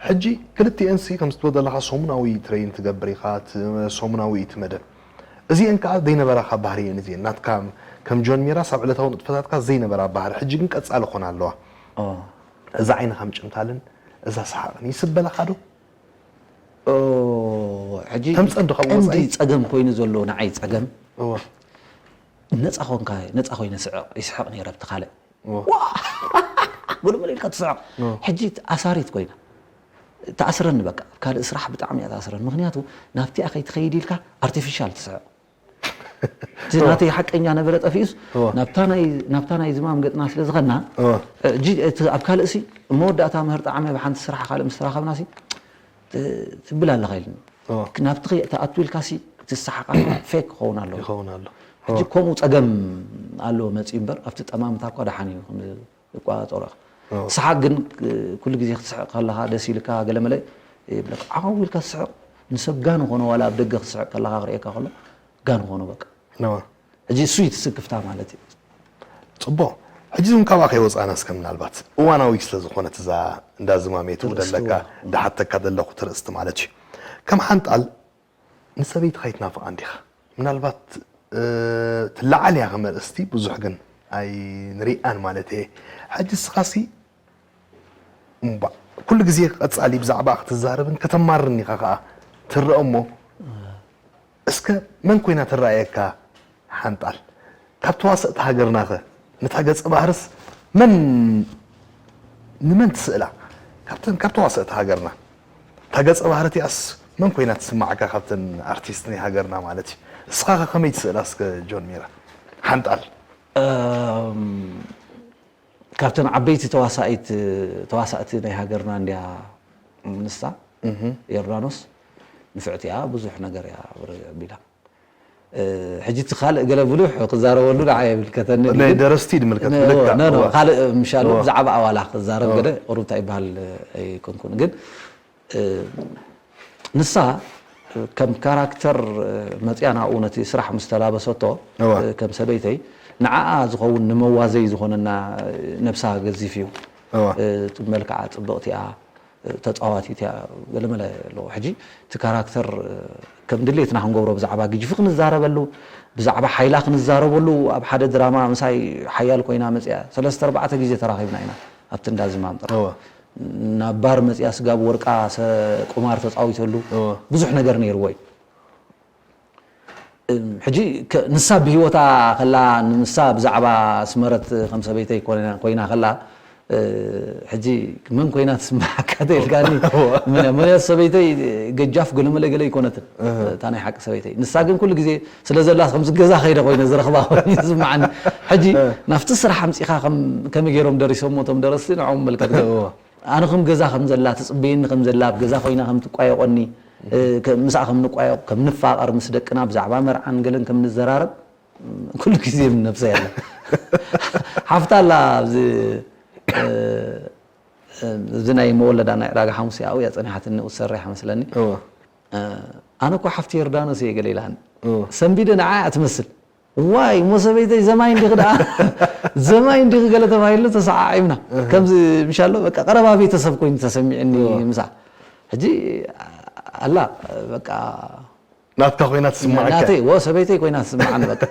ሕጂ ክልቲኤንሲ ከም ዝትወደለኻ ሰሙናዊ ትሬን ትገብር ኢኻ፣ ት-፣ ሰሙናዊ እዩ እቲ መደብ። እዚኤን ከኣ ዘይነበራኻ ባህሪ እየን እዚኤን። ናትካ ከም ጆን ሚራስ ኣብ ዕለታዊ ንጥፈታትካ ዘይነበራ ባህሪ፣ ሕጂ ግን ቀጻሊ ኾና ኣለዋ። ኦ። እዛ ዓይንኻ ምጭምታልን እዛ ሰሓቕን ይስበለኻ ዶ? ኦ፣ ሕጂ ተምጸን ዶ ካብ ቀንዲ ወጻኢ? ጸገም ኮይኑ ዘሎ ንዓይ ጸገም፣ እወ። ነጻ ኾንካ፣ ነጻ ኮይነ ስዕቕ፣ ይስሕቕ ነይረ ብቲ ካልእ። እወ። ዋ! ጉልምል ኢልካ ትስዕቕ። እወ። ሕጂ ኣሳሪት ኮይና። ትኣስረኒ በቃ። ካልእ ስራሕ ብጣዕሚ እያ ትኣስረኒ። ምኽንያቱ ናብቲኣ ከይትኸይድ ኢልካ ኣርቲፊሻል ትስዕቕ። እቲ እወ። ናተይ ሓቀኛ ነበረ ጠፊኡስ፣ እወ። ናብታ ናይ፣ ናብታ ናይ ዝማም ገጽና ስለ ዝኸድና፣ እወ። እ፣ ጂ-፣ እቲ ኣብ ካልእሲ፣ መወዳእታ ምህር ጣዕመ ብሓንቲ ስራሕ ካልእ ምስ ተራኸብናሲ፣ ት-፣ ትብል ኣለኻ ኢልኒ። እወ። ናብቲ ከይ-፣ ትኣቱ ኢልካሲ፣ እቲ ዝሰሓቓ ፌክ ክኸውን ኣለዎ። ይኸውን ኣሎ። ሕጂ እወ። ከምኡ ጸገም ኣለዎ መጺኡ እምበር፣ ኣብቲ ጠማምታ እኳ ደሓን እዩ፣ ከም ዝቋጸሮ። እወ። ሰሓቕ ግን፣ እ፣ ኩሉ ግዜ ክትስሕቕ ከለኻ ደስ ኢልካ፣ ገለ መለ ይብለካ። ዓው ኢልካ ትስሕቕ፣ ንሰብ ጋን ኾነ ዋላ ኣብ ደገ ክትስሕቕ ከለኻ ክርእየካ ከሎ፣ ጋን ኾነ በቃ። እወ። ሕጂ እሱ እዩ እቲ ስክፍታ ማለት እዩ። ጽቡቕ። ሕጂ እውን ካብኣ ከይወጻና እስከ ምናልባት እዋናዊ ስለ ዝኾነት እዛ እንዳ ዝማሜ ትውደለካ፣ ትርእስቲ እዋ። ድሓተካ ዘለኹ ትርእስቲ ማለት እዩ። ከም ሓንጣል ንሰበይትኻ ይትናፍቓ እንዲኻ። ምናልባት፣ እ፣ ትለዓል እያ ከም ኣርእስቲ፣ ብዙሕ ግን ኣይንሪኣን ማለት እየ። ሕጂ እስኻሲ እምባእ፣ ኩሉ ግዜ ቀጻሊ ብዛዕባ ክትዛረብን ከተማርን ኢኻ ከኣ ትረአ እሞ፣ እስከ መን ኮይና ትረኣየካ ሓንጣል? ካብ ተዋሰእቲ ሃገርናኸ ነታ ገጸ ባህርስ መን፣ ንመን ትስእላ? ካብተን፣ ካብ ተዋሰእቲ ሃገርና እታ ገጸ ባህሪ እቲኣስ መን ኮይና ትስማዓካ ካብተን ኣርቲስት ናይ ሃገርና ማለት እዩ? እስኻኸ ከመይ ትስእላ እስከ ጆን ሚራ? ሓንጣል። እም፣ ካብተን ዓበይቲ ተዋሳኢት-፣ ተዋሳእቲ ናይ ሃገርና እንድያ ንሳ፣ እህ። ዮርዳኖስ። ንፍዕቲ እያ፣ ብዙሕ ነገር እያ ኣቢላ። እ፣ ሕጂ እቲ ካልእ ገለ ብሉሕ ክዛረበሉ ንዓይ ኣይምልከተንን እዩ፣ ናይ ግን ደረስቲ ድምልከት ነ-፣ ብልክዕ፣ ነ-፣ ነ-፣ እወ። ካልእ ምሻሉ እወ። ብዛዕባ ኣዋላ ክዛረብ እወ። ገለ ቁሩብ እንታይ ይበሃል ኣይኮንኩን። ግን፣ እ፣ ንሳ ከም ካራክተር፣ እ፣ መጽያ ናብኡ ነቲ ስራሕ ምስ ተላበሰቶ፣ እወ። እ፣ ከም ሰበይተይ ንዓኣ ዝኸውን ንመዋዘይ ዝኾነና፣ እ፣ ነብሳ ገዚፍ እዩ። እወ። እ፣ መልክዓ ጽብቕቲ እያ። ተጻዋቲት እያ፣ ገለመለ ኣለዎ። ሕጂ እቲ ካራክተር፣ ከም ድሌትና ክንገብሮ ብዛዕባ ግጅፊ ክንዛረበሉ፣ ብዛዕባ ሓይላ ክንዛረበሉ፣ ኣብ ሓደ ድራማ ምሳይ ሓያል ኮይና መጽያ ሰለስተ ኣርባዕተ ግዜ ተራኺብና ኢና ኣብቲ እንዳ ዝማም ጥራሕ። እወ። ናብ ባር መጽያ ስጋብ ወርቃ ሰ-፣ ቁማር ተጻዊተሉ እወ። ብዙሕ ነገር ነይርዎ እዩ። እም፣ ሕጂ ከ-፣ ንሳ ብህይወታ ከላ ንሳ ብዛዕባ ኣስመረት ከም ሰበይተይ ኮይና፣ ኮይና ከላ፣ እ፣ ሕጂ መን ኮይና ትስምዓካ ተይልካኒ? እወ። መን እያ? መን እያ ሰበይተይ? ገጃፍ ገለመለ ገለ ኣይኮነትን። እህ። እታ ናይ ሓቂ ሰበይተይ። ንሳ ግን ኩሉ ግዜ ስለ ዘላ ከምዚ ገዛ ከይደ ኮይነ ዝረኽባ ኮይኑ ይስምዓኒ። ሕጂ እ። ናብቲ ስራሕ ኣምጺኻ ከም-፣ ከመይ ገይሮም ደሪሶሞ እቶም ደረስቲ ንዕኦም ምልከት ገ-፣ እወ። ኣነ ከም ገዛ ከም ዘላ፣ ትጽበየኒ ከም ዘላ፣ ኣብ ገዛ ኮይና ከም ትቋየቆኒ፣ እ፣ ከ-፣ ምስኣ ከም ንቋየቕ፣ ከም ንፋቐር፣ ምስ ደቅና ብዛዕባ መርዓን ገለን ከም ንዘራረብ፣ ም፣ ኩሉ ግዜ ምን ነብሰይ ኣላ። ሓፍታ ኣላ ኣብዚ፣ እ፣ እ፣ እዚ ናይ መወለዳ ናይ ዕዳጋ ሓሙስ ኣብኡ እያ ጸኒሓትኒ፣ ንኡ ትሰርሕ መስለኒ። እወ። እ፣ ኣነ እኮ ሓፍቲ ዮርዳኖስ እየ ገለ ኢላኒ። እወ። ሰንቢደ ንዓኣ እያ ትመስል። ዋይ፣ እሞ ሰበይተይ ዘማይ እንዲኺ ደኣ፣ ዘማይ እንዲኺ ገለ ተባሂሉ ተሰዓዒምና። እህ። ከምዚ ምሻሎ፣ በቃ፣ ቀረባ ቤተሰብ ኮይኑ ተሰሚዕኒ እወ። ምስኣ። ሕጂ ኣላ፣ በቃ፣ ናትካ ኮይና ትስምዓካ። ናተይ፣ ወ-፣ ሰበይተይ ኮይና ትስምዓኒ፣ በቃ።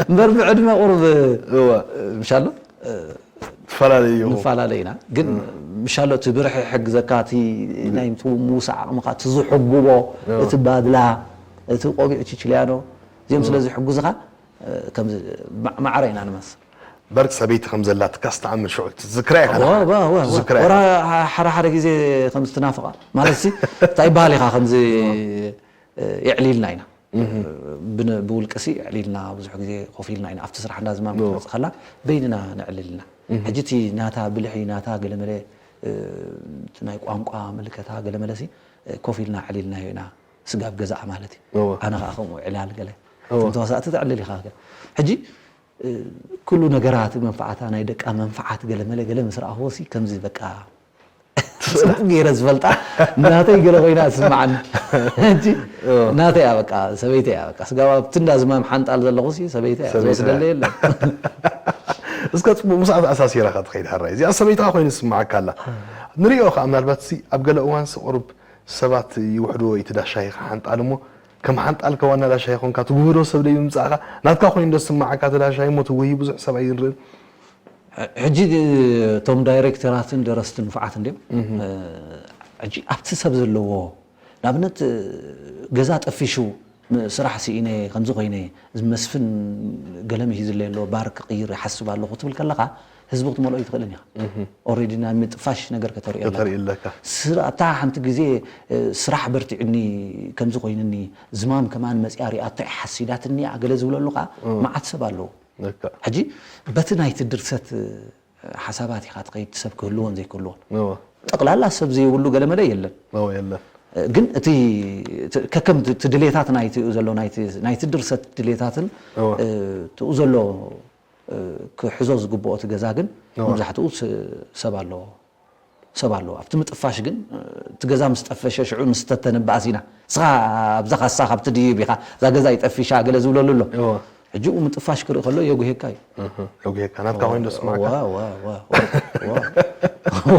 እምበር ብዕድመ ቁሩብ እወ። ምሻሎ፣ ትፈላለዩ ኢኹም። ንፈላለ ኢና። ግን እም። ምሻሎ፣ እቲ ብርሒ ይሕግዘካ፣ እቲ ናይ ምውሳዕ ዓቕምኻ፣ እቲ ዝሕጉቦ፣ እወ። እቲ ባድላ፣ እቲ ቆቢዕ ቺችልያኖ፣ እዚኦም እወ። ስለ ዝሕግዙኻ፣ እ፣ ከምዚ ማ-፣ ማዕረ ኢና ንመስል። በርቅ ሰበይቲ ከም ዘላትካስ ትኣምን ሽዑ ትዝክራ ኢኻ ወ-፣ ንዓ። ወ-፣ ወ-፣ ወ-፣ ትዝክራ ወራ ኢኻ። ሐ-፣ ሓደ ሓደ ግዜ ከምዚ ትናፍቓ። ማለትሲ፣ እንታይ ይበሃል ኢኻ ከምዚ፣ እ፣ የዕሊልና ኢና። እህ። ብን-፣ ብውልቅሲ የዕሊልና፣ ብዙሕ ግዜ ኮፍ ኢልና ኢና። ኣብቲ ስራሕ እንዳ ዝማም እወ። ክትመጽእ ከላ፣ በይንና ነዕልል ኢና። እህ። ሕጂ እቲ ናታ ብልሒ፣ ናታ ገለመለ፣ እ፣ እቲ ናይ ቋንቋ ምልከታ ገለመለሲ፣ እ፣ ኮፍ ኢልና ኣዕሊልናዮ ኢና። ስጋብ ገዛኣ ማለት እዩ። እወ። ኣነ ኸኣ ከምኡ ዕላል ገለ። እወ። እቶም ተዋሳእቲ ተዕልል ኢኻ ገለ። ሕጂ፣ እ፣ ኩሉ ነገራት መንፍዓታ፣ ናይ ደቃ መንፍዓት ገለ መለ ገለ ምስ ረኣኽዎ ሲ ከምዚ በቃ ጽቡቕ ገይረ ዝፈልጣ ናተይ ገለ ኮይና ትስምዓኒ። ሕጂ ናተይ እያ በቃ፣ ሰበይተይ እያ በቃ። ስጋብ ኣብቲ እንዳ ዝማም ሓንጣል ዘለኹ ሲ ሰበይተይ እያ፣ ዝወስደለይ የለን። እስከ ጽቡቕ ምስኣ ተኣሳሲራ ኸ ትኸይድ ሓራይ እዚኣ ሰበይትኻ ኮይኑ ዝስምዓካ ኣላ። ንሪኦ ኸዓ ምናልባት ሲ ኣብ ገለ እዋን ሲ ቁሩብ ሰባት ይውሕድዎ እዩ እቲ ዳሻሂ ሓንጣል እሞ ከም ሓንጣል ከዋና ዳሻሂ ኾንካ ትጉህዶ ሰብ ደዩ ምምጻእኻ ናትካ ኮይኑ ዶ ዝስምዓካ እቲ ዳሻሂ እሞ ትጉሂ ብዙሕ ሰብ ኣይንርእን። ሕጂ እቶም ዳይሬክተራትን ደረስትን ንፉዓት እንድዮም። ሕጂ ኣብቲ ሰብ ዘለዎ ንኣብነት ገዛ ጠፊሹ ስራሕ ስኢነ ከምዚ ኮይነ እዚ መስፍን ገለ ምሂዝለይ ኣሎ ባር ክቕይር ይሓስብ ኣለኹ ትብል ከለኻ ህዝቢ ክትመልኦ ይትኽእልን ኢኻ። ኦሬዲ ናይ ምጥፋሽ ነገር ከተርእዮ ኣለካ። ከተርኢ ኣለካ። ስራ እታ ሓንቲ ግዜ ስራሕ በርቲዕኒ ከምዚ ኮይንኒ ዝማም ከማን መፅያ ሪኣቶ ሓሲዳትኒ እያ ገለ ዝብለሉ ከዓ መዓት ሰብ ኣለዉ። ለካ ሕጂ በቲ ናይቲ ድርሰት ሓሳባት ኢኻ ትኸይድ ሰብ ክህልዎን ዘይክህልዎን እወ ጠቕላላ ሰብ ዘይብሉ ገለመለ የለን። እወ የለን። ግን እቲ ከከም እቲ ድሌታት ናይቲ ዘሎ ናይቲ ናይቲ ድርሰት ድሌታትን እወ እኡ ዘሎ ክሕዞ ዝግብኦ እቲ ገዛ ግን እወ። መብዛሕትኡ ስ- ሰብ ኣለዎ ሰብ ኣለዎ ኣብቲ ምጥፋሽ ግን እቲ ገዛ ምስ ጠፈሸ ሽዑ ምስ ተተንባእስ ኢና እስኻ ኣብዛ ካሳ ካብቲ ድይብ ኢኻ እዛ ገዛ ይጠፊሻ ገለ ዝብለሉ ኣሎ እወ ሕጂ ኡ ምጥፋሽ ክርኢ ከሎ የጉሄካ እዩ እህ፣ የጉሄካ ናትካ ኮይኑ ዶ ስማዕካ ዋ፣ ዋ፣ ዋ፣ ዋ፣ ዋ።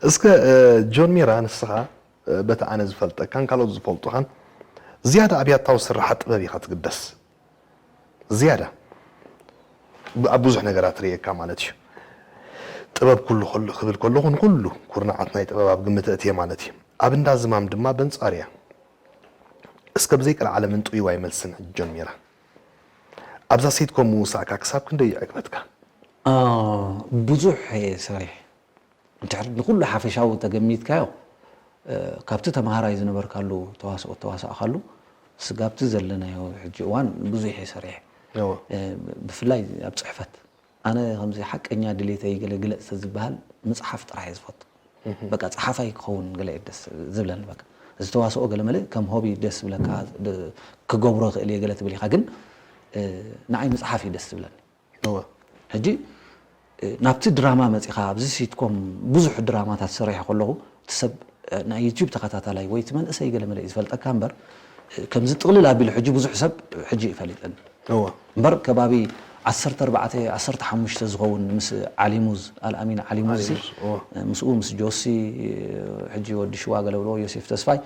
እስከ እ፣ ጆን ሚራ ንስኻ እ፣ በቲ ኣነ ዝፈልጠካን ካልኦት ዝፈልጡኻን ዝያዳ ኣብያታዊ ስርሓት ጥበብ ኢኻ ትግደስ ዝያዳ ብ- ኣብ ብዙሕ ነገራት ርእየካ ማለት እዩ ጥበብ ኩሉ ከሎ ክብል ከለኹ ንኩሉ ኩርናዓት ናይ ጥበብ ኣብ ግምት እትየ ማለት እዩ ኣብ እንዳ ዝማም ድማ በንጻር እያ እስከ ብዘይ ቀልዓለም እንጥይዋ ይመልስን ሕጂ ጆን ሚራ ኣብዛ ሴትኮም ምውሳእካ ክሳብ ክንደይ ይዕግበትካ አ፣ ብዙሕ እየ ሰሪሕ እንድሕር ንኩሉ ሓፈሻዊ ተገሚትካዮ እ፣ ካብቲ ተምሃራይ ዝነበርካሉ ተዋስኦ ተዋሳእካሉ ስጋብቲ ዘለናዮ ሕጂ እዋን ብዙሕ እየ ሰሪሐ እወ። እ፣ ብፍላይ ኣብ ፅሕፈት ኣነ ከምዚ ሓቀኛ ድሌተይ ገለ ግለፅ ተዝበሃል ምፅሓፍ ጥራሕ እየ ዝፈቱ በቃ ፀሓፋይ ክኸውን ገለ እየ ደስ ዝብለኒ በቃ እዚ ተዋስኦ ገለ መለ ከም ሆቢ ደስ ዝብለካ ድ- ክገብሮ ክእል እየ ገለ ትብል ኢኻ ግን እ፣ ንዓይ ምፅሓፍ እዩ ደስ ዝብለኒ እወ ሕጂ እ፣ ናብቲ ድራማ መፂኻ ኣብዚ ሲትኮም ብዙሕ ድራማታት ሰሪሐ ከለኹ እቲ ሰብ እ፣ ናይ ዩቲዩብ ተኸታታላይ ወይ እቲ መንእሰይ ገለ መለ እዩ ዝፈልጠካ እምበር እ፣ ከምዚ ጥቕልል ኣቢሉ ሕጂ ብዙሕ ሰብ ሕጂ እዩ ፈሊጠኒ እወ እምበር ከባቢ ዓሰርተ ኣርባዕተ ዓሰርተ ሓሙሽተ ዝኸውን ምስ ዓሊሙዝ ኣልኣሚን ዓሊሙዝ ዓሊሙዝ፣ እወ። ምስኡ ምስ ጆሲ ሕጂ ወዲ ሽዋ ገለ ብሎ ዮሴፍ ተስፋይ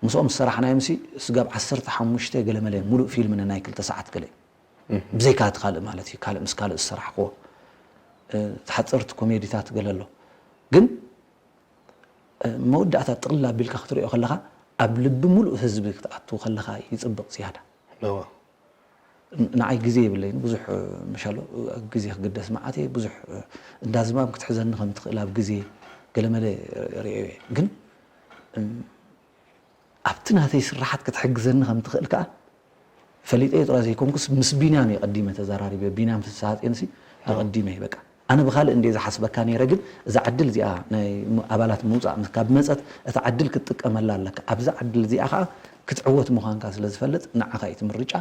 ምስኦም ዝሰራሕናዮም ሲ ስጋብ ዓሰርተ ሓሙሽተ ገለ መለ ሙሉእ ፊልም ንናይ ክልተ ሰዓት ገለ እዩ። ብዘይካ እቲ ካልእ ማለት እዩ ካልእ ምስ ካልእ ዝሰራሕክዎ እ፣ ተሓፀርቲ ኮሜዲታት ገለ ኣሎ ግን እ፣ መወዳእታ ጥቕልል ኣቢልካ ክትሪኦ ከለኻ ኣብ ልቢ ሙሉእ ህዝቢ ክትኣትው ከለኻ ይፅብቕ ዝያዳ እወ ንዓይ ግዜ የብለይን ብዙሕ ምሻሎ ግዜ ክግደስ መዓት እየ ብዙሕ እንዳዝማም ክትሕዘኒ ከም ትኽእል ኣብ ግዜ ገለመለ ርእዮ እየ ግን እም፣ ኣብቲ ናተይ ስራሓት ክትሕግዘኒ ከም ትኽእል ከዓ ፈሊጠዮ ጥራይ ዘይኮንኩስ ምስ ቢንያም እየ ቀዲመ ተዘራሪበ ቢንያም ፍስሃፅዮንሲ ኣቐዲመ እየ በቃ ኣነ ብኻልእ እንደ ዝሓስበካ ነይረ ግን እዛ ዕድል እዚኣ ናይ ም- ኣባላት ምውፃእ ምስ- ካብ መፀት እታ ዕድል ክትጥቀመላ ኣለካ ኣብዛ ዕድል እዚኣ ከዓ ክትዕወት ምዃንካ ስለ ዝፈልጥ ንዓኻ እዩ እቲ ምርጫ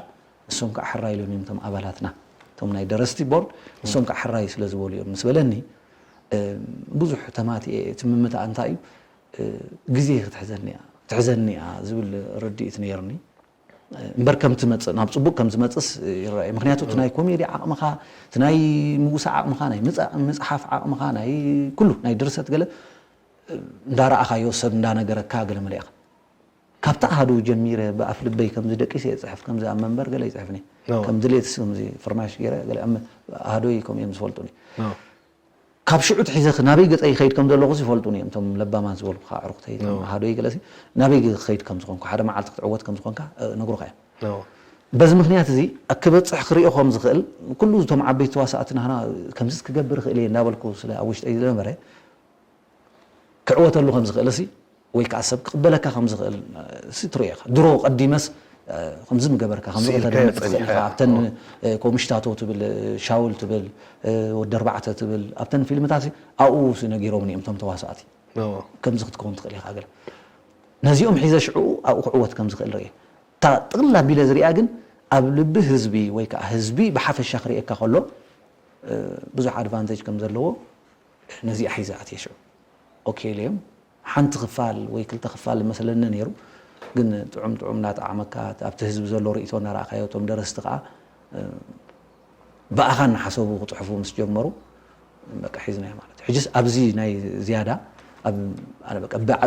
እሶም ከዓ ሕራይ ኢሎም እዮም እቶም ኣባላትና እቶም ናይ ደረስቲ ቦርድ እሶም ከዓ ሕራይ ስለ ዝበሉ እዮም ምስ በለኒ እ፣ ብዙሕ ተማቲኤ እቲ ምምታእ እንታይ እዩ እ፣ ግዜ ክትሕዘኒ እያ ትሕዘኒ እያ ዝብል ርድኢት ነይርኒ እምበር ከም ትመፅእ ናብ ፅቡቅ ከም ዝመፅስ ይረኣዩ ምክንያቱ እቲ ናይ ኮሜዲ ዓቕምኻ እቲ ናይ ምውሳእ ዓቕምኻ ናይ ምፃ- ምፅሓፍ ዓቕምኻ ናይ ኩሉ ናይ ድርሰት ገለ እንዳረኣኻዮ ሰብ እንዳነገረካ ገለ መለ ኢኻ ካብቲ ኣሃዱ ጀሚረ ብኣፍ ልበይ ከምዚ ደቂሰ እየ ፅሕፍ ከምዚ ኣብ መንበር ገለ ይፅሕፍኒ No. ከም ድሌትስ ከምዚ ፍርናሽ ገይረ ገለ ኣብ መ- ኣሃዶይ ከምኡ እዮም ዝፈልጡኒ No. ካብ ሽዑ ትሒዘ ናበይ ገፀ ይኸይድ ከም ዘለኹ ይፈልጡኒ እዮም እቶም ለባማት ዝበልኩ ከዓ ዕሩኽተይ እቶም No. ኣሃዶይ ገለሲ ናበይ ክኸይድ ከም ዝኾንኩ ሓደ መዓልቲ ክትዕወት ከም ዝኾንካ ነግሩኻ እዮም No. በዚ ምክንያት እዚ ክበፅሕ ክሪኦ ከም ዝኽእል ኩሉ እቶም ዓበይቲ ተዋሳእቲ ናህና ከምዚ ክገብር ይኽእል እየ እንዳበልኩ ስለ ኣብ ውሽጠይ ዝነበረ ክዕወተሉ ከም ዝኽእል ሲ ወይ ከዓ ሰብ ክቕበለካ ከም ዝኽእል ሲ ትሪኦ ኢኻ ድሮ ቀዲመስ ከምዚ ምገበርካ ከምዚ ስኢልካዮ ከተድምዕ ትኽእል ጸኒሕካ ኢኻ ኢኻ። ኣብተን ኮምሽታቶ ትብል ሻውል ትብል ወዲ ኣርባዕተ ትብል ኣብተን ፊልምታት ኣብኡ ሲ ነጊሮምኒ እዮም እቶም ተዋሳእቲ No. ከምዚ ክትከውን ትኽእል ኢኻ ገለ ነዚኦም ሒዘ ሽዕኡ ኣብኡ ክዕወት ከም ዝኽእል ርእየ እታ ጥቕልል ኣቢለ ዝሪኣ ግን ኣብ ልቢ ህዝቢ ወይ ከዓ ህዝቢ ብሓፈሻ ክርእየካ ከሎ ብዙሕ ኣድቫንቴጅ ከም ዘለዎ ነዚኣ ሒዘ ኣትየ ሽዑ ኦኬ ኢለዮም። ሓንቲ ክፋል ወይ ክልተ ክፋል መሰለኒ ነይሩ፣ ግን ጥዑም ጥዑም እናጠዓመካ ኣብቲ ህዝቢ ዘሎ ርእይቶ እናረኣኻዮ እቶም ደረስቲ ከዓ ብኣኻ እናሓሰቡ ክፅሕፉ ምስ ጀመሩ በቃ ሒዝናዮ ማለት እዩ። ሕጅስ ኣብዚ ናይ ዝያዳ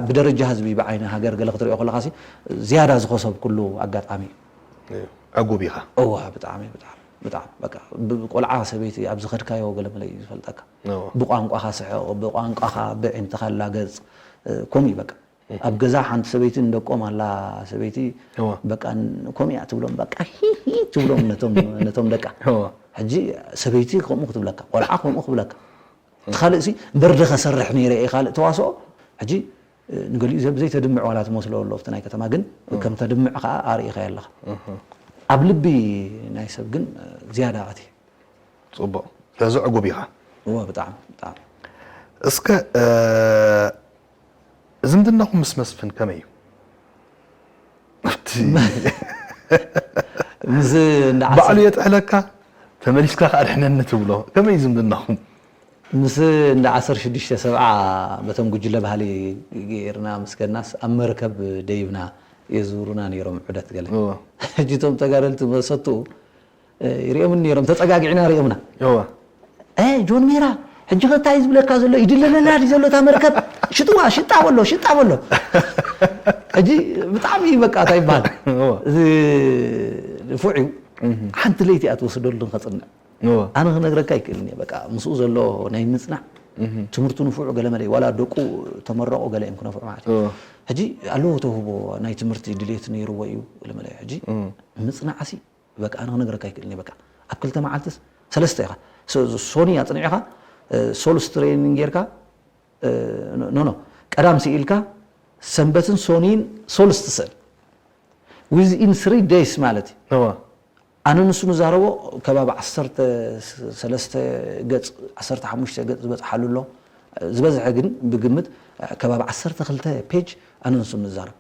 ብደረጃ ህዝቢ ብዓይኒ ሃገር ገለ ክትሪኦ ከለካ ዝያዳ ዝኸሰብኩሉ ኣጋጣሚ እዩ። ዕጉብ ኢኻ። እዋ ብጣዕሚ ብጣዕሚ ብጣዕሚ በቃ ብቆልዓ ሰበይቲ ኣብ ዝኸድካዮ ገለ መለ እዩ ዝፈልጠካ። ብቋንቋኻ ስሕቕ፣ ብቋንቋኻ ብዕንትኻ ላገፅ ከምኡ እዩ በቃ። ኣብ ገዛ ሓንቲ ሰበይቲ ንደቆም ኣላ ሰበይቲ በቃ ከምኡ እያ ትብሎም በቃ ሂሂ ትብሎም ነቶም ደቃ። ሕጂ ሰበይቲ ከምኡ ክትብለካ፣ ቆልዓ ከምኡ ክብለካ። እቲ ካልእ ሲ በርደ ከሰርሕ ነይረ እየ ካልእ ተዋስኦ። ሕጂ ንገሊኡ ሰብ ዘይተድምዕ ዋላ ትመስሎ ኣሎ ኣብቲ ናይ ከተማ ግን ከም ተድምዕ ከዓ ኣርእኻ ኣለኻ። ኣብ ልቢ ናይ ሰብ ግን ዝያዳ ኣትየ። ፅቡቕ። ስለዚ ዕጉብ ኢኻ። እወ ብጣዕሚ ብጣዕሚ። እስከ ዝምድናኹም ምስ መስፍን ከመይ እዩ? ኣብቲ ምስ እንዳ ዓሰር ባዕሉ የጥሕለካ ተመሊስካ ከኣ ድሕነኒ ትብሎ ከመይ እዩ ዝምድናኹም? ምስ እንዳ ዓሰርተ ሽዱሽተ ሰብዓ በቶም ጉጅለ ባህሊ ገይርና ምስ ከድናስ ኣብ መርከብ ደይብና የዝውሩና ነይሮም ዑደት ገለ። ሕጂ እቶም ተጋደልቲ መሰትኡ ይሪኦምኒ ነይሮም፣ ተፀጋጊዕና ሪኦምና። ጆን ሜራ ሕጂ ከ እንታይ ዝብለካ ዘሎ ይድለለላ ድዩ ዘሎ እታ መርከብ ሽጥዋ ሽጣ በሎ ሽጣ በሎ። ሕጂ ብጣዕሚ በቃ እንታይ ይበሃል ንፉዕ እዩ። ሓንቲ ለይቲ እያ ትወስደሉ ንኸፅንዕ። ኣነ ክነግረካ ይክእልን እየ በቃ ምስኡ ዘሎ ናይ ምፅናዕ ትምህርቱ ንፉዕ ገለ መለ ዋላ ደቁ ተመረቑ ገለ እዮም ክነፍዑ ማለት እዩ። ሕጂ ኣለዎ ተውህቦ ናይ ትምህርቲ ድሌት ነይርዎ እዩ ገለ መለ ሕጂ ምፅናዕሲ በቃ ኣነ ክነግረካ ይክእልን እየ በቃ ኣብ ክልተ መዓልትስ ሰለስተ ኢኻ ሶኒ ኣፅኒዕኻ ሶልስ ትሬኒንግ ጌርካ ኖ ኖ ቀዳም ስኢልካ ሰንበትን ሶኒን ሶልስ ትስእል within three days ማለት እዩ። ኣነ ንሱ ንዛረቦ ከባቢ ዓሰርተ ሰለስተ ገፅ ዓሰርተ ሓሙሽተ ገፅ ዝበፅሓሉ ኣሎ ዝበዝሐ ግን ብግምት ከባቢ ዓሰርተ ክልተ ፔጅ ኣነ ንሱ ንዛረብ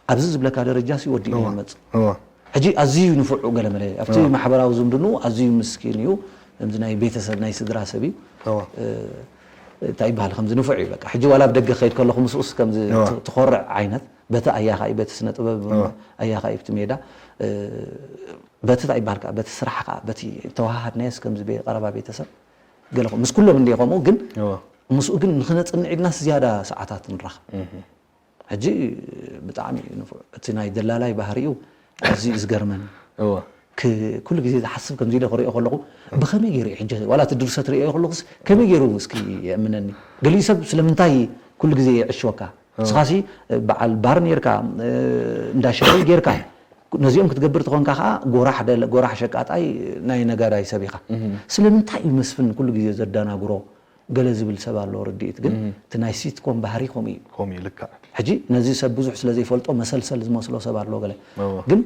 ኣብዚ ዝብለካ ደረጃ ሲ ወዲኡ ይመጽእ። ሕጂ ኣዝዩ ንፉዕ ገለመለ ኣብቲ ማሕበራዊ ዝምድንኡ ኣዝዩ ምስኪን እዩ። ከምዚ ናይ ቤተሰብ ናይ ስድራ ሰብ እዩ። እንታይ ይበሃል ከምዚ ንፉዕ እዩ በቃ። ሕጂ ዋላ ኣብ ደገ ክኸይድ ከለኹ ምስኡስ ከምዚ ትኾርዕ ዓይነት በቲ ኣያኻ እዩ በቲ ስነ ጥበብ ኣያኻ እዩ ኣብቲ ሜዳ በቲ እንታይ ይበሃል ከዓ በቲ ስራሕ ከዓ በቲ ተወሃሃድናዮስ ከምዚ ቀረባ ቤተሰብ ገለ ምስ ኩሎም እንደ ከምኡ ግን ምስኡ ግን ንክነፅንዕ ኢልናስ ዝያዳ ሰዓታት ንራኸብ። ሕጂ ብጣዕሚ እዩ ንፉዕ። እቲ ናይ ደላላይ ባህሪኡ ኣዝዩ እዩ ዝገርመኒ። ኩሉ ግዜ ዝሓስብ ከምዚ ኢለ ክሪኦ ከለኹ ብኸመይ ገይሩ እዩ ሕጂ ዋላ እቲ ድርሰት ርእዮ ከለኹስ ከመይ ገይሩ እስኪ የእምነኒ። ገሊኡ ሰብ ስለምንታይ ኩሉ ግዜ የዕሽወካ? ንስኻሲ በዓል ባር ኔርካ እንዳ ሻሂ ጌርካ ነዚኦም ክትገብር ተኾንካ ከዓ ጎራሕ ደለ ጎራሕ ሸቃጣይ ናይ ነጋዳይ ሰብ ኢኻ። ስለምንታይ እዩ መስፍን ኩሉ ግዜ ዘደናግሮ? ገለ ዝብል ሰብ ኣሎ ርድኢት ግን እቲ ናይ ሲትኮም ባህሪ ከምኡ እዩ። ከምኡ እዩ ልክዕ። ሕጂ ነዚ ሰብ ብዙሕ ስለ ዘይፈልጦ መሰልሰል ዝመስሎ ሰብ ኣሎ ገለ ግን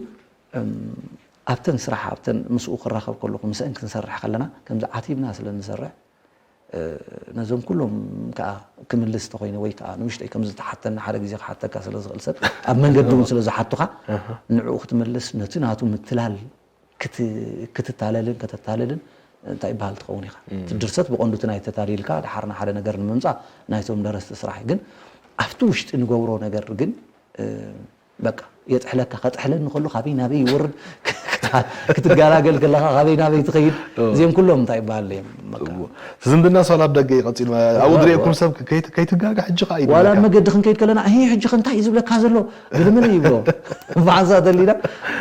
ኣብተን ስራሕ ኣብተን ምስኡ ክራኸብ ከለኹ ምስአን ክንሰርሕ ከለና ከምዚ ዓቲብና ስለ ንሰርሕ ነዞም ኩሎም ከዓ ክምልስ ተኮይነ ወይ ከዓ ንውሽጠይ ከም ዝተሓተና ሓደ ግዜ ክሓተካ ስለ ዝኽእል ሰብ ኣብ መንገዲ እውን ስለ ዝሓቱካ ንዕኡ ክትምልስ ነቲ ናቱ ምትላል ክትታለልን ከተታልልን እንታይ ይበሃል ትኸውን ኢኻ። እቲ ድርሰት ብቐንዱ እቲ ናይ ተታሊልካ ድሓር ንሓደ ነገር ንምምፃእ ናይቶም ደረስቲ ስራሕ እዩ። ግን ኣብቲ ውሽጢ ንገብሮ ነገር ግን በቃ የጥሕለካ። ከጥሕለኒ ከሎ ካበይ ናበይ ይወርድ ክትገላገል ከለኻ ካበይ ናበይ ትኸይድ እዚኦም ኩሎም እንታይ ይበሃል እዮም። በቃ ዝምድና ሳላ ኣብ ደገ እዩ ቀፂሉ። ኣብኡ ዝሪኤኩም ሰብ ከይት- ከይትጋገ ሕጂ ከዓ እዩ ዋላ ዝብለካ። ኣብ መገዲ ክንከይድ ከለና እ ሕጂ ከ እንታይ እዩ ዝብለካ ዘሎ ግልምን ይብሎ ብሓንሳ ተሊና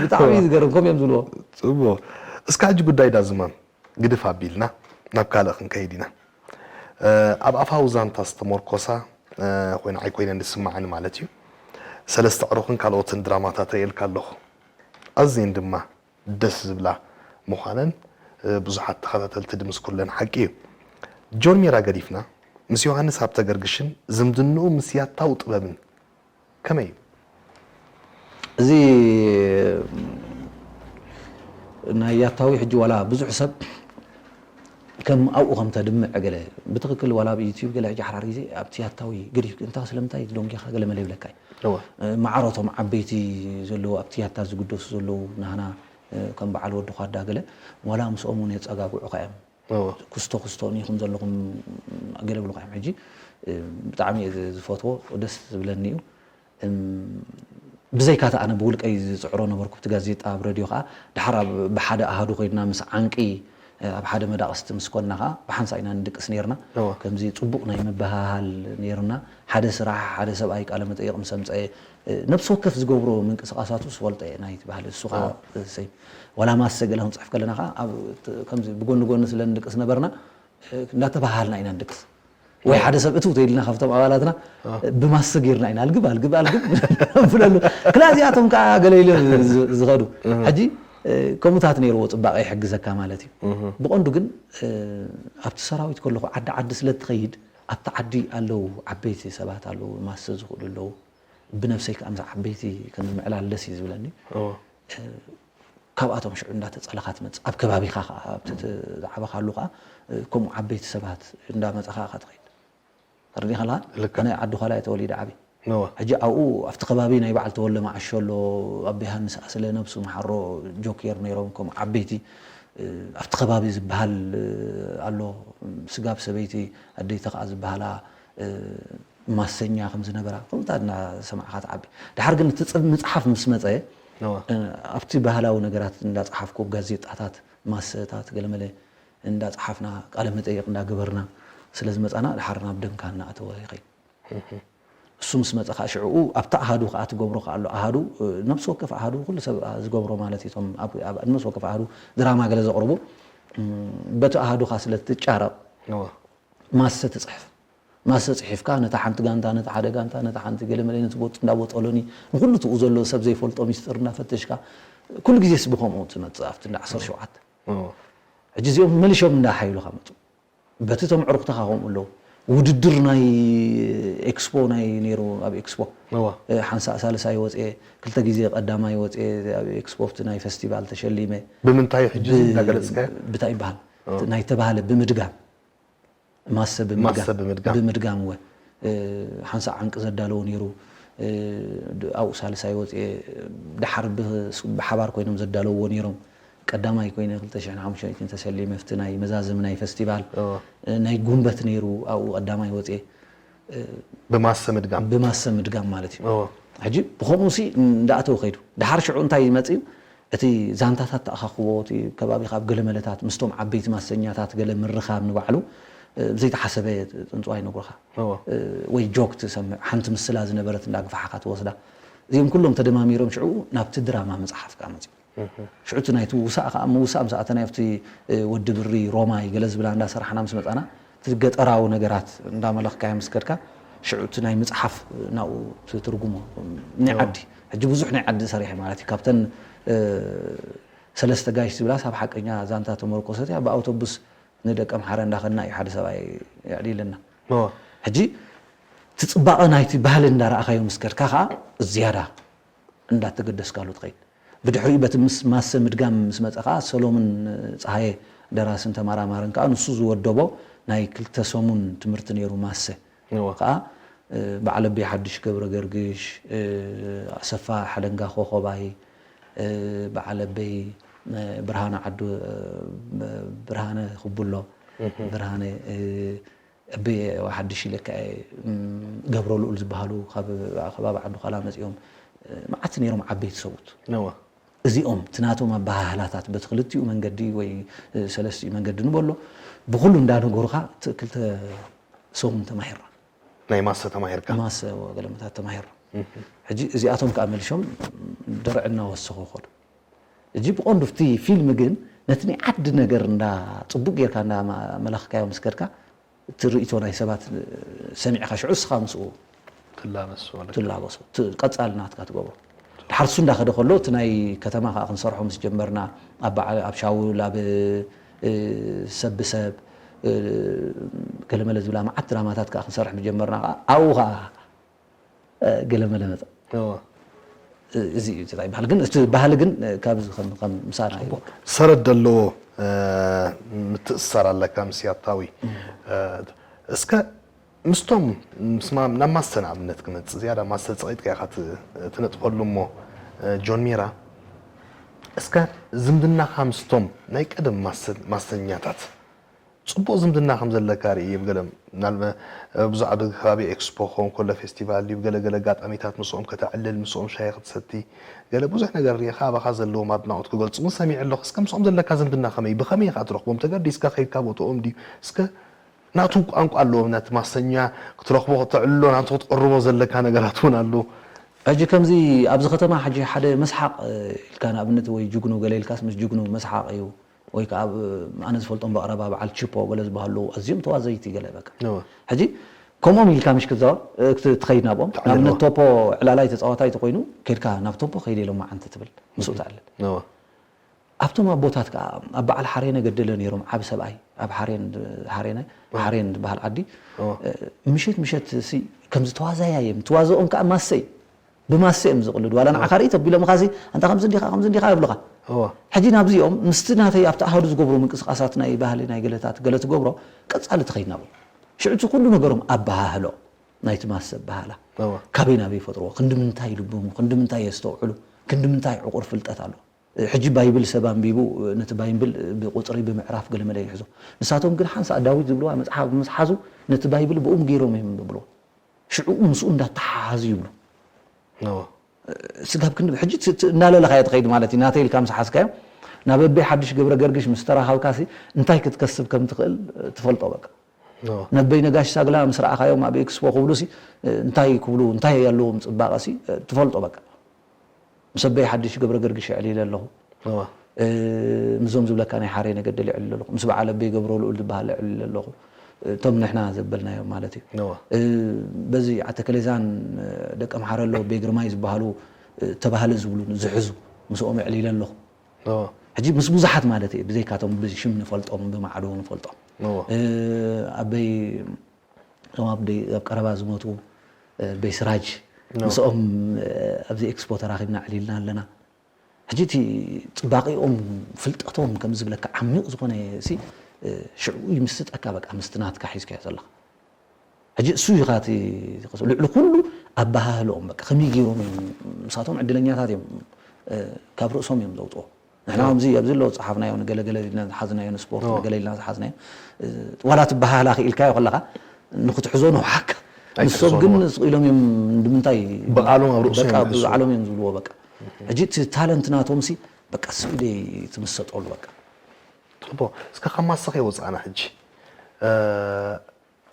ብጣዕሚ እዩ ዝገርም ከምኡ እዮም ዝብልዎ። ፅቡቕ። እስካ ሕጂ ጉዳይ ዳዝማም ግድፍ ኣቢልና ናብ ካልእ ክንከይድ ኢና። ኣብ ኣፋዊ ዛንታ ዝተመርኮሳ ኮይና ኣይኮይነን ዝስማዓኒ ማለት እዩ። ሰለስተ ዕሩኽን ካልኦትን ድራማታት ርእየልካ ኣለኹ። ኣዝየን ድማ ደስ ዝብላ ምዃነን ብዙሓት ተኸታተልቲ ድምስኩለን ሓቂ እዩ። ጆን ሜራ ገዲፍና ምስ ዮሃንስ ሃብተገርግሽን ዝምድንኡ ምስ ያታዊ ጥበብን ከመይ እዩ? እዚ ናይ ያታዊ ሕጂ ዋላ ብዙሕ ሰብ ከም ኣብኡ ከም ተድምዕ ገለ ብትኽክል ዋላ ኣብ ዩቲዩብ ገለ ሕጂ ሓራር ግዜ ኣብቲ ያታዊ ገዲፍ እንታ ስለምንታይ ደንጊኻ ገለ መለ ይብለካ እዩ። እወ። ማዕረቶም ዓበይቲ ዘለዉ ኣብቲ ያታ ዝግደሱ ዘለዉ ናህና ከም በዓል ወዲ ኳዳ ገለ ዋላ ምስኦም እውን የፀጋግዑኻ እዮም። እወ። ኩስቶ ኩስቶ ኒኹም ዘለኹም ገለ ብልኩም ሕጂ ብጣዕሚ እየ ዝፈትዎ፣ ደስ ዝብለኒ እዩ። ብዘይካታ ኣነ ብውልቀይ ዝፅዕሮ ነበርኩ ብቲ ጋዜጣ ኣብ ረድዮ ከዓ ድሓር ኣብ ብሓደ ኣሃዱ ኮይንና ምስ ዓንቂ ኣብ ሓደ መዳቕስቲ ምስ ኮንና ከዓ ብሓንሳ ኢና ንድቅስ ነርና። ከምዚ ፅቡቕ ናይ ምብሃሃል ነይሩና። ሓደ ስራሕ ሓደ ሰብኣይ ቃለ መጠይቕ ምስ ኣምፀአ ነብሲ ወከፍ ዝገብሮ ምንቅስቃሳቱ ዝፈልጦ እየ ናይቲ ባህሊ እሱ ከዓ ሰይ ዋላ ማሰ ገለ ክንፅሕፍ ከለና ከዓ ከምዚ ብጎኒ ጎኒ ስለ ንድቅስ ነበርና እንዳተባሃልና ኢና ንድቅስ። ወይ ሓደ ሰብ እትው ተይልና ካብቶም ኣባላትና ብማሰ ጌርና ኢና ኣልግብ ኣልግብ ኣልግብ ንብለሉ። ክላ እዚኣቶም ከዓ ገለ ኢሎም ዝኸዱ። ሕጂ ከምኡታት ነይርዎ ፅባቐ ይሕግዘካ ማለት እዩ። ብቐንዱ ግን ኣብቲ ሰራዊት ከለኹ ዓዲ ዓዲ ስለ ትኸይድ ኣብቲ ዓዲ ኣለዉ ዓበይቲ ሰባት ኣለዉ ማሰ ዝኽእሉ ኣለዉ። ብነብሰይ ከዓ ምስ ዓበይቲ ከም ምዕላል ደስ እዩ ዝብለኒ። ካብኣቶም ሽዑ እንዳተፀለኻ ትመፅእ ኣብ ከባቢኻ ከዓ ኣብቲ ዝዓበኻሉ ከዓ ከምኡ ዓበይቲ ሰባት እንዳመፀኻ ኢኻ ትኸይድ። ተረዲኻ ኣለኻ? ኣነ ዓዲ ዃላ እየ ተወሊደ ዓብየ። ሕጂ ኣብኡ ኣብቲ ከባቢ ናይ በዓል ተወለ መዓሾ ኣሎ፣ ኣቦ ዮሃንስ ኣስለ ነብሱ መሓሮ ጆክየር ነይሮም ከምኡ ዓበይቲ ኣብቲ ከባቢ ዝበሃል ኣሎ። ስጋብ ሰበይቲ ኣደይቲ ከዓ ዝበሃላ ማሰኛ ከም ዝነበራ ከምኡታት እናሰማዕካ ትዓቢ። ድሓር ግን እቲ ጽብ ምጽሓፍ ምስ መጸ ኣብቲ ባህላዊ ነገራት እንዳጸሓፍኩ ጋዜጣታት ማሰታት ገለመለ እንዳጸሓፍና ቃለ መጠይቕ እንዳገበርና ስለ ዝመጻና ድሓር ናብ ደምካ እናኣተወ ይኸይድ። እሱ ምስ መጸ ከዓ ሽዕኡ ኣብቲ ኣሃዱ ከዓ ትገብሮ ከዓ ኣሎ ኣሃዱ ነብሲ ወከፍ ኣሃዱ ኩሉ ሰብ ዝገብሮ ማለት እዩ። እቶም ኣብ ነብሲ ወከፍ ኣሃዱ ድራማ ገለ ዘቕርቡ በቲ ኣሃዱኻ ስለ ትጫረቕ ማሰ ትጽሕፍ። ማሰ ጽሒፍካ ነታ ሓንቲ ጋንታ ነታ ሓደ ጋንታ ነታ ሓንቲ ገለመለ ነቲ ቦጥ እንዳቦጠሎኒ ንኩሉ ትኡ ዘሎ ሰብ ዘይፈልጦ ሚስጥር እንዳፈተሽካ ኩሉ ግዜስ ብኸምኡ ትመጽእ ኣብቲ እንዳ ዓሰርተ ሸውዓተ ሕጂ እዚኦም መሊሾም እንዳሓይሉካ መጹ። በቲ እቶም ዕርኩትኻ ከምኡ ኣለዉ። ውድድር ናይ ኤክስፖ ናይ ነይሩ ኣብ ኤክስፖ ሓንሳእ ሳልሳይ ወፅኤ ክልተ ግዜ ቀዳማይ ወፅኤ ኣብ ኤክስፖ ኣብቲ ናይ ፈስቲቫል ተሸሊመ። ብምንታይ ሕጂ እዚ እንዳገለፅካዮ? ብታይ ይበሃል ናይ ተባህለ ብምድጋም ማሰ ብምድጋም እወ ሓንሳእ ዓንቂ ዘዳለዎ ነይሩ ኣብኡ ሳልሳይ ወፅኤ ድሓር ብሓባር ኮይኖም ዘዳለውዎ ነይሮም ቀዳማይ ኮይነ ክልተ ሽሕን ሓሙሽተ ሚእትን ተሰሊመ ኣብቲ ናይ መዛዘሚ ናይ ፈስቲቫል ናይ ጉንበት ነይሩ ኣብኡ ቀዳማይ ወፅኤ ብማሰ ምድጋም ብማሰ ምድጋም ማለት እዩ ሕጂ ብከምኡ ሲ እንዳኣተው ከይዱ ድሓር ሽዑ እንታይ መፅኡ እቲ ዛንታታት ተኣኻኽቦ እቲ ከባቢኻ ኣብ ገለ መለታት ምስቶም ዓበይቲ ማሰኛታት ገለ ምርኻብ ንባዕሉ ብዘይተሓሰበ ጥንፅዋ ይነግሩኻ ወይ ጆክ ትሰምዕ ሓንቲ ምስላ ዝነበረት እንዳግፋሕኻ ትወስዳ እዚኦም ኩሎም ተደማሚሮም ሽዑ ናብቲ ድራማ መፅሓፍ ከዓ መፅኡ ሽዑ እቲ ናይቲ ውሳእ ከዓ ምውሳእ ምስ ኣተናዮ ኣብቲ ወዲ ብሪ ሮማይ ገለ ዝብላ እንዳሰራሕና ምስ መፃና እቲ ገጠራዊ ነገራት እንዳመለኽካዮ ምስ ከድካ ሽዑ እቲ ናይ ምፅሓፍ ናብኡ ትትርጉሞ ናይ ዓዲ ሕጂ ብዙሕ ናይ ዓዲ ሰሪሐ ማለት እዩ ካብተን ሰለስተ ጋይሽ ዝብላስ ኣብ ሓቀኛ ዛንታ ተመርኮሰት እያ ብኣውቶቡስ ንደቂ ኣምሓረ እንዳኸድና እዩ ሓደ ሰብኣይ የዕሊልና ሕጂ እቲ ፅባቐ ናይቲ ባህሊ እንዳረኣኻዮ ምስ ከድካ ከዓ ዝያዳ እንዳተገደስካሉ ትኸይድ ብድሕሪኡ በቲ ምስ ማሰ ምድጋም ምስ መፀ ከዓ ሰሎሙን ፀሃየ ደራስን ተመራማርን ከዓ ንሱ ዝወደቦ ናይ ክልተ ሰሙን ትምህርቲ ነይሩ ማሰ ከዓ በዓለበይ ሓድሽ ገብረ ገርግሽ ኣሰፋ ሓደንጋ ኮኾባይ በዓለበይ ብርሃነ ዓዱ ብርሃነ ክቡሎ ብርሃነ እብ ሓድሽ ኢለካ ገብረ ልኡል ዝበሃሉ ካብ ከባቢ ዓዲ ኳላ መፂኦም መዓት ነይሮም ዓበይቲ ሰብኡት እዚኦም እቲ ናቶም ኣበሃህላታት በቲ ክልቲኡ መንገዲ ወይ ሰለስቲኡ መንገዲ ንበሎ ብኩሉ እንዳነገሩካ ክልተ ሰሙን ተማሂርና ናይ ማሰ ተማሂርካ ማሰ ገለመታት ተማሂርና ሕጂ እዚኣቶም ከዓ መሊሾም ደርዕና ወሰኹ ከዱ እጂ ብቐንዱ እቲ ፊልም ግን ነቲ ናይ ዓዲ ነገር እንዳ ፅቡቅ ጌርካ እንዳ መላኽካዮ ምስ ከድካ እቲ ርእይቶ ናይ ሰባት ሰሚዕካ ሽዑ እስኻ ምስኡ ትላበሶ ትላበሶ ቀፃሊ ናትካ ትገብሮ ድሓር እሱ እንዳኸደ ከሎ እቲ ናይ ከተማ ከዓ ክንሰርሖ ምስ ጀመርና ኣብ በዓል ኣብ ሻውል ኣብ ሰብ ብሰብ ገለመለ ዝብላ መዓት ድራማታት ከዓ ክንሰርሕ ምስ ጀመርና ከዓ ኣብኡ ከዓ ገለመለ መፀ እዚ እዩ እንታይ ባህል ግን እቲ ባህል ግን ካብዚ ከም ከም ምሳና እዩ ሰረት ዘለዎ ምትእስሳር ኣለካ ምስ ያታዊ እስከ ምስቶም ምስማ ናብ ማሰ ንኣብነት ክመፅእ ዝያዳ ማሰ ፀቒጥካ ኢኻ ትነጥፈሉ እሞ ጆን ሜራ እስከ ዝምድናኻ ምስቶም ናይ ቀደም ማሰኛታት ጽቡቕ ዝምድና ከም ዘለካ ርኢ እየ። ብገለ ምናልባ ብዙሕ ኣብ ከባቢ ኤክስፖ ክኸውን ከሎ፣ ፌስቲቫል ድዩ፣ ገለ ገለ ኣጋጣሚታት ምስኦም ከተዕልል፣ ምስኦም ሻሂ ክትሰቲ፣ ገለ ብዙሕ ነገር ርኢኻ፣ ኣባኻ ዘለዎም ኣድናቖት ክገልጹ እውን ሰሚዐ ኣለኹ። እስከ ምስኦም ዘለካ ዝምድና ከመይ፣ ብኸመይ ኢኻ ትረኽቦም? ተገዲስካ ከይድካ ቦትኦም ድዩ? እስከ ናቱ ቋንቋ ኣለዎም፣ ነቲ ማሰኛ ክትረኽቦ፣ ከተዕልሎ፣ ናቱ ክትቕርቦ ዘለካ ነገራት እውን ኣሎ። ሕጂ ከምዚ ኣብዚ ከተማ ሕጂ ሓደ መስሓቕ ኢልካ ንኣብነት ወይ ጅግኑ ገለ ኢልካስ ምስ ጅግኑ መስሓቕ እዩ። ወይ ከዓ ኣብ ኣነ ዝፈልጦም ብቐረባ በዓል ቺፖ ገለ ዝበሃሉ ኣዝዮም ተዋዘይቲ ገለ በቃ። ሕጂ ከምኦም ኢልካ ምሽ ክትዛወር ትኸይድ ናብኦም። ንኣብነት ቶፖ ዕላላይ ተፃዋታይ ተኮይኑ ከድካ ናብ ቶፖ ከይደ ኢሎም መዓንቲ ትብል ምስኡ ትዕልል። ኣብቶም ኣቦታት ከዓ ኣብ በዓል ሓሬነ ገደለ ነይሮም። ዓብ ሰብኣይ ኣብ ሓሬን ሓሬነ ሓሬን ዝበሃል ዓዲ ምሸት ምሸት ሲ ከምዚ ተዋዛያ እዮም። ትዋዘኦም ከዓ ማሰ እዩ። ብማሰ እዮም ዝቕልዱ። ዋላ ንዓኻ ርኢ ተቢሎምኻ ሲ ኣንታ ከምዚ እንዲኻ ከምዚ እንዲኻ ይብሉኻ። ሕጂ ናብዚኦም ምስቲ ናተይ ኣብቲ ኣሃዱ ዝገብሩ ምንቅስቃሳት ናይ ባህሊ ናይ ገለታት ገለ ትገብሮ ቀጻሊ ትኸይድ ናብኡ። ሽዑ እቲ ኩሉ ነገሮም ኣበሃህሎ ናይቲ ማሰ ኣበሃህላ ካበይ ናበይ ይፈጥርዎ፣ ክንዲ ምንታይ ይልብሙ፣ ክንዲ ምንታይ የስተውዕሉ፣ ክንዲ ምንታይ ዕቑር ፍልጠት ኣሎ። ሕጂ ባይብል ሰብ ኣንቢቡ ነቲ ባይብል ብቁፅሪ ብምዕራፍ ገለመለ ይሕዞ። ንሳቶም ግን ሓንሳእ ዳዊት ዝብልዋ መፅሓፍ ምስ ሓዙ ነቲ ባይብል ብኡም ገይሮም እዮም ዝብልዎ። ሽዑ ምስኡ እንዳተሓሓዙ ይብሉ። ስጋብ ክንዲ ሕጂ እናለለኻዮ ትኸይድ ማለት እዩ። ናተይ ኢልካ ምስ ሓዝካዮ ናብ ኣበይ ሓድሽ ገብረ ገርግሽ ምስ ተራኸብካ ሲ እንታይ ክትከስብ ከም ትኽእል ትፈልጦ በቃ። ነበይ ነጋሽ ሳግላ ምስ ረኣኻዮም ኣብ ኤክስፖ ክብሉ ሲ እንታይ ክብሉ እንታይ ኣለዎም ፅባቐ ሲ ትፈልጦ በቃ። ምስ ኣበይ ሓድሽ ገብረ ገርግሽ እዕሊለ ኣለኹ። ምስዞም ዝብለካ ናይ ሓሬ ነገደል እዕሊለ ኣለኹ። ምስ በዓል ኣበይ ገብረ ልኡል ዝበሃል እዕሊለ ኣለኹ። እቶም ንሕና ዘበልናዮም ማለት እዩ። በዚ ዓተከሌዛን ደቂ ኣምሓረ ኣለዉ ኣበይ ግርማይ ዝበሃሉ ተባህለ ዝብሉ ዝሕዙ ምስኦም እዕሊለ ኣለኹ። ሕጂ ምስ ብዙሓት ማለት እየ ብዘይካቶም ብሽም ንፈልጦም ብማዕዶ ንፈልጦም ኣበይ እቶም ኣብ ደይ- ኣብ ቀረባ ዝሞቱ በይ ስራጅ ምስኦም ኣብዚ ኤክስፖ ተራኺብና ዕሊልና ኣለና። ሕጂ እቲ ፅባቂኦም ፍልጠቶም ከም ዝብለካ ዓሚቕ ዝኾነ ሲ ሽዑ ይምስጠካ በቃ ምስቲ ናትካ ሒዝካዮ ዘለኻ። ሕጂ እሱ ኢኻ እቲ ልዕሊ ኩሉ ኣበሃህልኦም በቃ ከመይ ገይሮም እዮም ምሳቶም ዕድለኛታት እዮም ካብ ርእሶም እዮም ዘውፅኦ። ንሕና ከምዚ ኣብዚ ኣለዉ ዝፀሓፍናዮ ንገለገለ ኢልና ዝሓዝናዮ ንስፖርት ንገለ ኢልና ዝሓዝናዮ ዋላ ትበሃህላ ክኢልካዮ ከለኻ ንክትሕዞ ንውሓካ። ንሶም ግን ስቕ ኢሎም እዮም ንምንታይ ብቃሎም ኣብ ርእሶም በቃ ይምልሱ። ብባዕሎም እዮም ዝብልዎ በቃ። ሕጂ እቲ ታለንት ናቶም ሲ በቃ ስቕ ኢለ ትምሰጠሉ በቃ። ጽቡቕ። እስከ ካብ ማሰኸ ወጻእና ሕጂ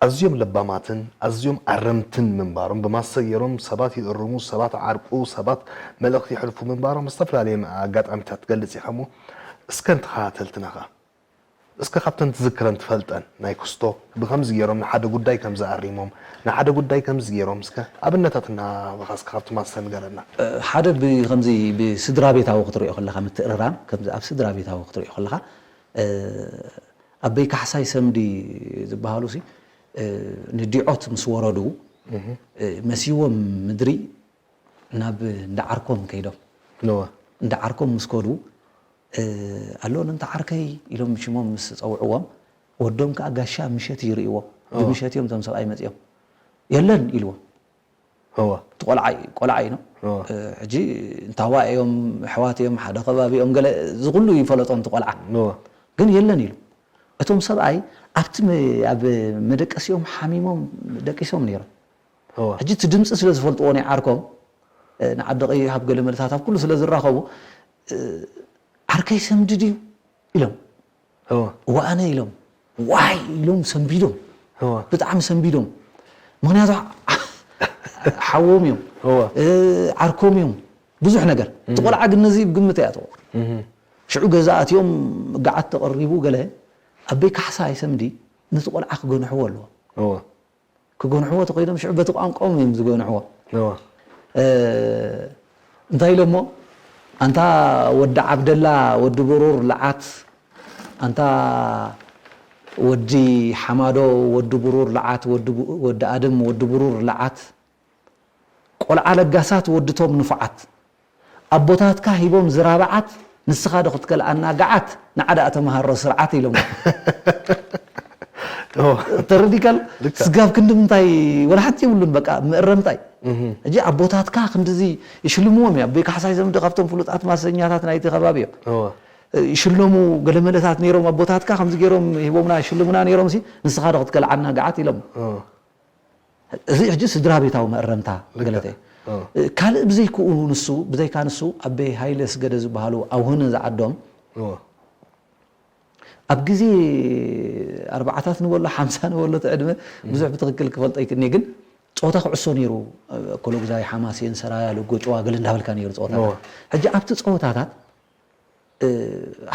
ኣዝዮም ለባማትን ኣዝዮም ኣረምትን ምንባሮም ብማሰ ገይሮም ሰባት ይእርሙ፣ ሰባት ዓርቁ፣ ሰባት መልእኽቲ ይሕልፉ ምንባሮም ብዝተፈላለየ ኣጋጣሚታት ትገልጽ ኢኻ እሞ እስከ ንተኸታተልትና ኸኣ እስከ ካብተን ትዝክረን ትፈልጠን ናይ ክስቶ ብኸምዚ ገይሮም ንሓደ ጉዳይ ከምዚ ኣሪሞም ንሓደ ጉዳይ ከምዚ ገይሮም እስከ ኣብነታት እናሃብኻ እስከ ካብቲ ማሰ ንገረና። ሓደ ብኸምዚ ብስድራ ቤታዊ ክትሪኦ ከለኻ ምትእርራም ከምዚ ኣብ ስድራ ቤታዊ ክትሪኦ ከለኻ ኣበይ ካሕሳይ ሰምዲ ዝበሃሉ ሲ ንዲዖት ምስ ወረዱ መሲዎም ምድሪ ናብ እንዳ ዓርኮም ከይዶም እንዳ ዓርኮም ምስ ከዱ ኣሎ ነንተ ዓርከይ ኢሎም ሽሞም ምስ ፀውዕዎም ወዶም ከዓ ጋሻ ምሸት ይርእይዎ ብምሸት እዮም እቶም ሰብኣይ መፅኦም የለን ኢልዎም እወ። እቲ ቆልዓ እዩ ቆልዓ እዩ ነው እወ። ሕጂ እንታዋ እዮም ኣሕዋት እዮም ሓደ ከባቢ እዮም ገለ እዚ ኩሉ ይፈለጦም እቲ ቆልዓ እወ። ግን የለን ኢሉ እቶም ሰብኣይ ኣብቲ መ- ኣብ መደቀሲኦም ሓሚሞም ደቂሶም ነይሮም እወ። ሕጂ እቲ ድምፂ ስለ ዝፈልጥዎ ናይ ዓርኮም እ፣ ንዓዲ ቀይሕ ኣብ ገለ መልታት ኣብ ኩሉ ስለ ዝራኸቡ እ፣ ዓርከይ ሰምዲ ድዩ ኢሎም እወ። ዋኣነ ኢሎም ዋይ ኢሎም ሰንቢዶም እወ። ብጣዕሚ ሰንቢዶም ምክንያቱ ሓዎም እዮም እወ። እ፣ ዓርኮም እዮም ብዙሕ ነገር እቲ ቆልዓ ግን ነዚ ግምት እያ ትኾ ሽዑ ገዛ ኣትዮም ጋዓት ተቐሪቡ ገለ ኣበይ ካሕሳ ኣይሰምዲ ነቲ ቆልዓ ክገንሕዎ ኣለዎ እወ። ክገንሕዎ ተኾይኖም ሽዑ በቲ ቋንቋኦም እዮም ዝገንሕዎ እወ። እ፣ እንታይ ኢሎሞ ኣንታ ወዲ ዓብደላ ወዲ ብሩር ለዓት ኣንታ ወዲ ሓማዶ ወዲ ብሩር ለዓት ወዲ ቡ- ወዲ ኣድም ወዲ ብሩር ለዓት ቆልዓ ለጋሳት ወድቶም ንፉዓት ኣቦታትካ ሂቦም ዝራብዓት ንስኻ ዶ ክትከልኣና ገዓት ንዓዳ ተምሃሮ ስርዓት ኢሎም ተረዲካል ልክዕ። ስጋብ ክንዲ ምንታይ ወላ ሓንቲ የብሉን በቃ ምእረምታይ ሕጂ ኣቦታትካ ክንድዚ ይሽልምዎም እዮም ኣቦይ ካሕሳይ ዘምዲ ካብቶም ፍሉጣት ማሰኛታት ናይቲ ከባቢ እዮም እወ። ይሽለሙ። ገለመለታት ነይሮም ኣቦታትካ ከምዚ ገይሮም ሂቦምና ይሽልሙና ነይሮም ሲ ንስኻ ዶ ክትከልዓና ገዓት ኢሎም። እዚ ሕጂ ስድራ ቤታዊ መእረምታ ገለተ ካልእ ብዘይክኡ ንሱ ብዘይካ ንሱ ኣበይ ሃይለ ስገደ ዝበሃሉ ኣብ ሆነ ዝዓዶም ኣብ ግዜ ኣርባዓታት ንበሎ ሓምሳ ንበሎ እቲ ዕድመ ብዙሕ ብትኽክል ክፈልጦ ይክእልኒ ግን ፆታ ኩዕሶ ነይሩ። ኮሎግዛይ ሓማሴን ሰራያ ልጎ ጭዋ ገለ እንዳበልካ ነይሩ ፆታ ሕጂ ኣብቲ ፀወታታት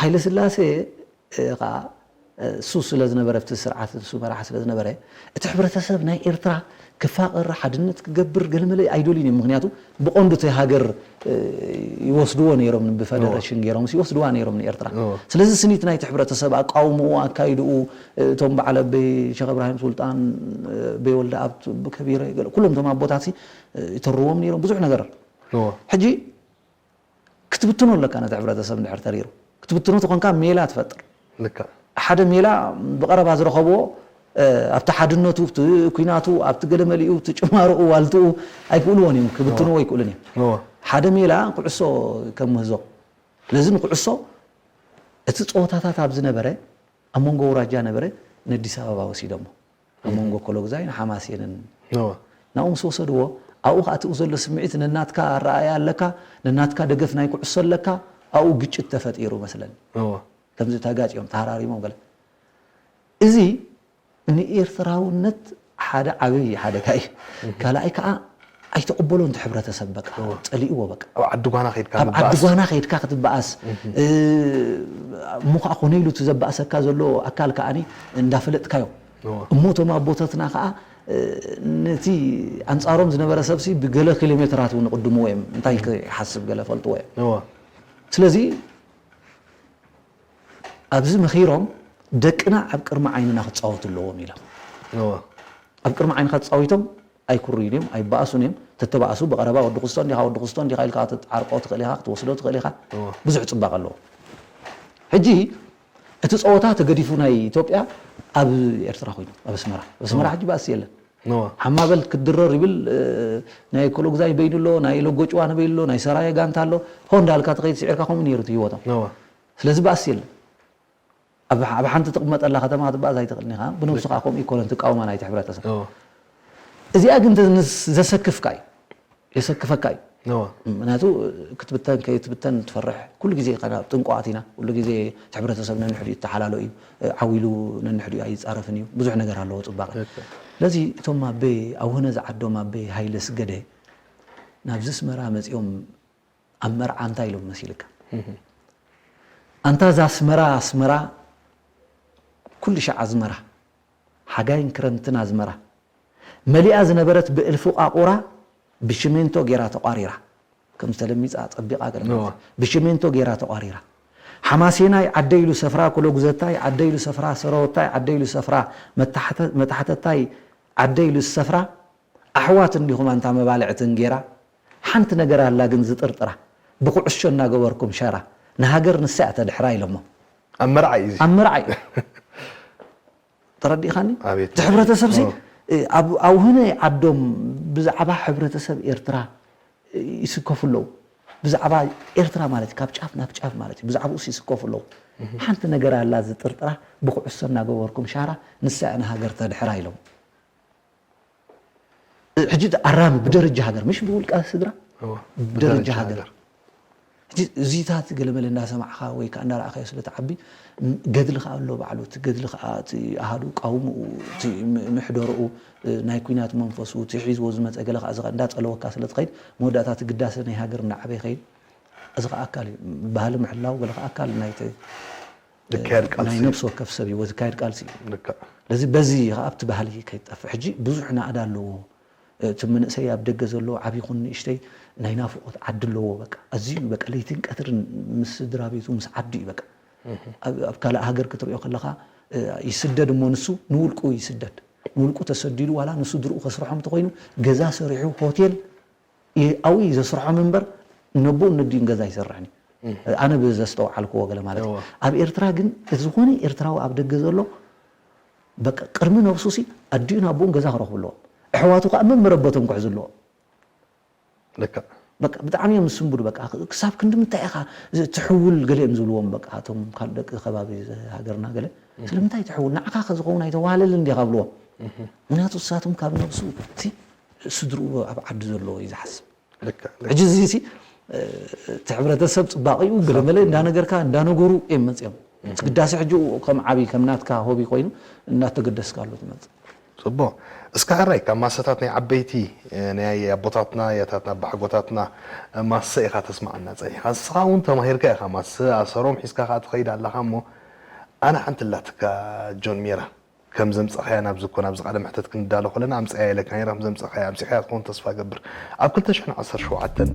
ሃይለ ስላሴ ከዓ እሱ ስለ ዝነበረ ኣብቲ ስርዓት እሱ መራሒ ስለ ዝነበረ እቲ ሕብረተሰብ ናይ ኤርትራ ክፋቐር ሓድነት ክገብር ገለመለ ኣይደልዩን እዮም። ምክንያቱ ብቐንዱ እቲ ሃገር ይወስድዎ ነይሮም ብፈደረሽን ገይሮም ይወስድዋ ነይሮም ንኤርትራ። ስለዚ ስኒት ናይቲ ሕብረተሰብ ኣቃውምኡ ኣካይድኡ እቶም በዓል ኣበይ ሸኽ እብራሂም ሱልጣን በይወልደ ኣብ ከቢረ ኩሎም እቶም ኣቦታት ይተርዎም ነይሮም ብዙሕ ነገር ሕጂ ክትብትኖ ኣለካ ነቲ ሕብረተሰብ እንድሕር ተሪሩ ክትብትኖ ተኾንካ ሜላ ትፈጥር ሓደ ሜላ ብቐረባ ዝረኸብዎ ኣብቲ ሓድነቱ ኣብቲ ኩናቱ ኣብቲ ገለመሊኡ እቲ ጭማርኡ ዋልትኡ ኣይክእልዎን እዮም ክብትንዎ ኣይክእሉን እዮም ሓደ ሜላ ኩዕሶ ከም ምህዞ ስለዚ ንኩዕሶ እቲ ፀወታታት ኣብ ዝነበረ ኣብ መንጎ ኣውራጃ ነበረ ነዲስ ኣበባ ወሲዶሞ ኣብ መንጎ ኮሎግዛይን ሓማሴንን ናብኡ ምስ ወሰድዎ ኣብኡ ከዓ ትኡ ዘሎ ስምዒት ነናትካ ኣረኣያ ኣለካ ነናትካ ደገፍ ናይ ኩዕሶ ኣለካ ኣብኡ ግጭት ተፈጢሩ መስለኒ ከምዚ ተጋጭዮም ተሃራሪሞም ገለ እዚ ንኤርትራውነት ሓደ ዓብይ ሓደጋ እዩ ካልኣይ ከዓ ኣይተቕበሎ እንተ ሕብረተሰብ በቃ ጸሊእዎ በቃ ኣብ ዓዲ ጓና ከድካ ኣብ ዓዲ ጓና ከድካ ክትበኣስ እሞ ከዓ ኮነ ኢሉ እቲ ዘባእሰካ ዘሎ ኣካል ከዓኒ እንዳፈለጥካዮ እሞ እቶም ኣቦታትና ከዓ ነቲ ኣንፃሮም ዝነበረ ሰብሲ ብገለ ኪሎ ሜትራት እውን ቅድምዎ እዮም እንታይ ክሓስብ ገለ ፈልጥዎ እዮም ስለዚ ኣብዚ መኺሮም ደቅና ኣብ ቅድሚ ዓይንና ክፃወቱ ኣለዎም ኢሎም ኣብ ቅድሚ ዓይንካ ተፃዊቶም ኣይኩርዩን እዮም ኣይበኣሱን እዮም ተተባኣሱ ብቐረባ ወዲ ክስቶ እንዲኻ ወዲ ክስቶ እንዲኻ ኢልካ ክትዓርቆ ትኽእል ኢኻ ክትወስዶ ትኽእል ኢኻ ብዙሕ ፅባቕ ኣለዎ ሕጂ እቲ ፀወታ ተገዲፉ ናይ ኢትዮጵያ ኣብ ኤርትራ ኮይኑ ኣብ ኣስመራ ኣብ ኣስመራ ሕጂ ባእሲ የለን ሓማበል ክትድረር ይብል ናይ ኮሎግዛይ በይኑ ኣሎ ናይ ሎጎጭዋ ንበይሉ ኣሎ ናይ ሰራየ ጋንታ ኣሎ ሆ እንዳልካ ትኸይድ ስዒርካ ከምኡ ነይሩ እቲ ህይወቶም ስለዚ ባእሲ የለን ኣብ ሓንቲ ትቕመጠላ ከተማ ክትበኣስ ኣይትኽእልን ኢኻ ብነብስኻ ከምኡ ይኮነን ትቃወማ ናይቲ ሕብረተሰብ እዚኣ ግን ዘሰክፍካ እዩ የሰክፈካ እዩ ምክንያቱ ክትብተን ከይትብተን ትፈርሕ ኩሉ ግዜ ጥንቋት ኢና ኩሉ ግዜ ሕብረተሰብ ነንሕዲኡ ይተሓላሎ እዩ ዓዊሉ ነንሕዲኡ ኣይፃረፍን እዩ ብዙሕ ነገር ኣለዎ ፅባቐ ስለዚ እቶም ኣበይ ኣውህነ ዝዓዶም ኣበይ ሃይለ ስገደ ናብዚ ስመራ መፂኦም ኣብ መርዓ እንታይ ኢሎም መሲልካ ኣንታ እዛ ኣስመራ ኣስመራ ኩሉ ሻዕ ኣዝመራ ሓጋይን ክረምትን ኣዝመራ መሊኣ ዝነበረት ብእልፊ ቃቑራ ብሽሜንቶ ጌራ ተቋሪራ ከም ዝተለሚፃ ፀቢቓ ገለ ብሽሜንቶ ጌራ ተቋሪራ ሓማሴናይ ዓደይ ኢሉ ሰፍራ ኮሎጉዘታይ ዓደይ ኢሉ ሰፍራ ሰረወታይ ዓደይ ኢሉ ሰፍራ መታሕተታይ ዓደይ ኢሉ ዝሰፍራ ኣሕዋት እንዲኹም ኣንታ መባልዕቲ እንጌራ ሓንቲ ነገር ኣላ ግን ዝጥርጥራ ብኩዕሾ እናገበርኩም ሸራ ንሃገር ንሳ እያ ተድሕራ ኢሎሞ ኣብ መርዓ እዩ ኣብ መርዓ እዩ ተረዲእኻኒ እቲ ሕብረተሰብ ሲ ኣብ ኣውህነ ዓዶም ብዛዕባ ሕብረተሰብ ኤርትራ ይስከፉ ኣለዉ ብዛዕባ ኤርትራ ማለት ካብ ጫፍ ናብ ጫፍ ማለት እዩ ብዛዕባኡስ ይስከፉ ኣለዉ ሓንቲ ነገር ኣላ ዝጥርጥራ ብኩዕሶ እናገበርኩም ሻራ ንሳ እያ ንሃገር ተድሕራ ኢሎም ሕጂ ኣራሚ ብደረጃ ሃገር ምሽ ብውልቃ ስድራ ብደረጃ ሃገር ሕጂ እዚታት ገለመለ እንዳሰማዕኻ ወይ ከዓ እንዳረኣኻዮ ስለ ትዓቢ ገድሊ ከዓ ኣሎ ባዕሉ እቲ ገድሊ ከዓ እቲ ኣሃዱ ቃውምኡ እቲ ምሕደርኡ ናይ ኩናት መንፈሱ እቲ ሒዝዎ ዝመፀ ገለ ከዓ ዝኸ እንዳፀለወካ ስለ ትኸይድ መወዳእታ እቲ ግዳሰ ናይ ሃገር እንዳዓበ ይኸይድ እዚ ከዓ ኣካል እዩ ባህሊ ምሕላው ገለ ከዓ ኣካል ናይቲ ዝካየድ ቃልሲ ናይ ነብሲ ወከፍ ሰብ ህይወት ዝካየድ ቃልሲ እዩ ልክዕ ስለዚ በዚ ከዓ ኣብቲ ባህሊ ከይጠፍእ ሕጂ ብዙሕ ናእዳ ኣለዎ እቲ መንእሰይ ኣብ ደገ ዘሎ ዓብይኹን ንእሽተይ ናይ ናፍቆት ዓዲ ኣለዎ በቃ ኣዝዩ በቃ ለይትን ቀትርን ምስ ስድራ ቤቱ ምስ ዓዱ እዩ በቃ ኣብ ካልእ ሃገር ክትሪኦ ከለኻ ይስደድ እሞ ንሱ ንውልቁ ይስደድ ንውልቁ ተሰዲዱ ዋላ ንስድርኡ ከስርሖም እንተኮይኑ ገዛ ሰሪሑ ሆቴል ኣብኡ እዩ ዘስርሖም እምበር ነቦኡን ነዲኡን ገዛ ኣይሰርሕን እዩ ኣነ ብዘስተውዓልክዎ ገለ ማለት እዩ ኣብ ኤርትራ ግን ዝኾነ ኤርትራዊ ኣብ ደገ ዘሎ በቃ ቅድሚ ነብሱ ሲ ኣዲኡን ኣቦኡን ገዛ ክረኽቡ ኣለዎም ኣሕዋቱ ከዓ መመረበቶም ክሕዙ ኣለዎም ልክዕ በቃ ብጣዕሚ እዮም ዝስንብዱ። በቃ ክሳብ ክንዲ ምንታይ ኢኻ ትሕውል ገለ እዮም ዝብልዎም። በቃ እቶም ካልእ ደቂ ከባቢ ሃገርና ገለ ስለምንታይ ትሕውል ንዓኻ ከዝኸውን ኣይተዋህለልን ዲኻ ብልዎም። ምክንያቱ እሳቶም ካብ ነብሱ እቲ ስድርኡ ኣብ ዓዲ ዘሎ እዩ ዝሓስብ። ሕጂ እዚ ሲ እቲ ሕብረተሰብ ፅባቂኡ ገለመለ እንዳነገርካ እንዳነገሩ እዮም መፅኦም። እቲ ግዳሴ ሕጂ ከም ዓብይ ከም ናትካ ሆቢ ኮይኑ እናተገደስካሉ ትመፅእ። ፅቡቅ። እስከ ሕራይ ካብ ማሰታት ናይ ዓበይቲ ናይ ኣቦታትና ያታትና ኣባሓጎታትና ማሰ ኢኻ ተስማዓና ፀኒሕካ። ንስኻ እውን ተማሂርካ ኢኻ ማሰ ኣሰሮም ሒዝካ ከዓ ትኸይድ ኣለኻ። እሞ ኣነ ሓንቲ ላትካ ጆን ሜራ ከም ዘምፀኻያ ናብዚ እኮ ናብዚ ቃለ መሕተት ክንዳሎ ከለና ኣምፀያ ኢለካ ነይረ። ከም ዘምፀኻያ ኣምፂኻያ ትኸውን ተስፋ ገብር። ኣብ ክልተ ሽሕን ዓሰርተ ሸውዓተን